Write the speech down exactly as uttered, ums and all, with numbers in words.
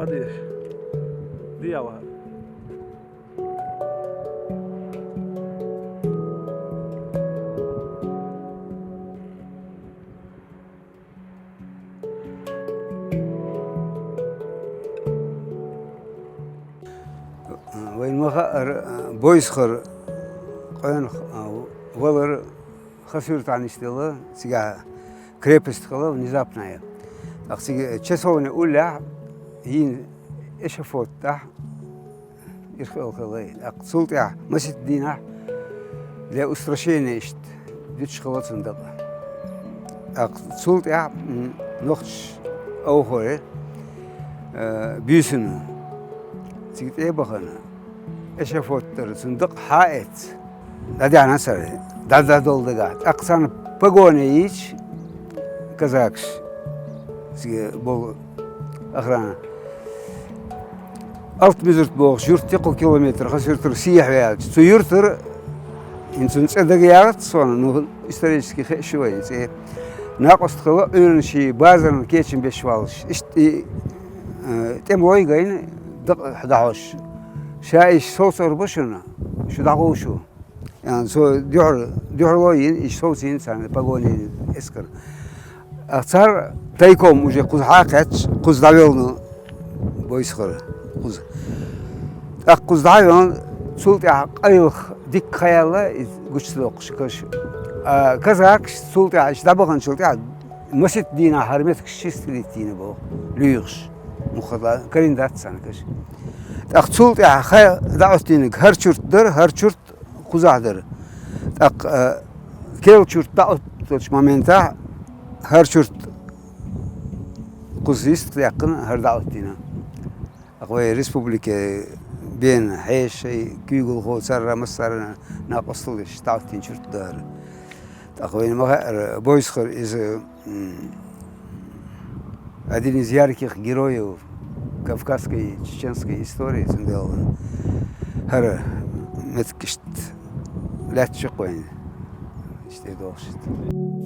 Деш. Дияла. Вайн ма хаьара, Бойсхара къоьнах, а, валар Хасавюртахь нисделла, цигахь крепость хилла внезапная. ТӀаккха цига часовня уллехь, йина эшафот тӀехь, ирхъоьлла хилла. ТӀаккха цул тӀаьхьа масийтта дийнахь для устрашения иштта дуьтуш хилла цунна дакъа. ТӀаккха цул тӀаьхьа, м, нохчаша овхой, э, буьйсанна цига тӀе а бахана, эшафот тӀара цунна дакъа хьа а эцна, дӀадаьхьна цара, дӀа-дӀадолу дагахь. ТӀаккха царна погони йийцича, казакаш, цига болу охрана. Алт-Мизурт бохуш юрт ю кхо километр Хасавюртара сехьа ваьлча. Цу юьртара, хӀинца цунна цӀе дага яц суна, ну, исторически хууш ю вайн цӀе. Накъост хилла Ӏуьйранна шен базарна кечам беш валлаш. Иштта и, э, тӀемалой гайна дакъа дӀахьош. Ша иштта совцор бу шуна, шу дӀагӀув шу. Ян, со дуьхьал, дуьхьало йина, иштта совцийна царна погони йина эскар. А цара тайком уже кхуза хьа а кхаьчча, кхуза дӀавелла Бойсхара кхуза. ТӀаккха кхуза дӀа а веана, цул тӀаьхьа къайлаха дикка хан яьлла, иза гучу ца доккхуш каш. А казакаш цул тӀаьхьа, иштта дӀабаханчул тӀаьхьа, масийтта дийнахь хӀара меттигаш чистилийтина боху, луьйгӀуш. Мухха карийна дац царна каш. ТӀаккха цул тӀаьхьа хан дӀаоьттинарг хӀара чурт дара, хӀара чурт кхузахь дара. ТӀаккха, а, керла чурт дӀаоьттучу моментахь хӀара чурт кхуза йистах даьккхина, хӀара дӀаоьттина. ТӀаккха вай республике бен хьеший, куьйгалхо, царна массарна накъосталла деш дӀаоьттина чурт дара. ТӀаккха вайна ма хаьара, Бойсхар иза, м, один из ярких героев кавказской, чеченской истории, цундела хӀара меттиг иштта лаьтташ ю-кх вайна. Иштта догӀуш ду.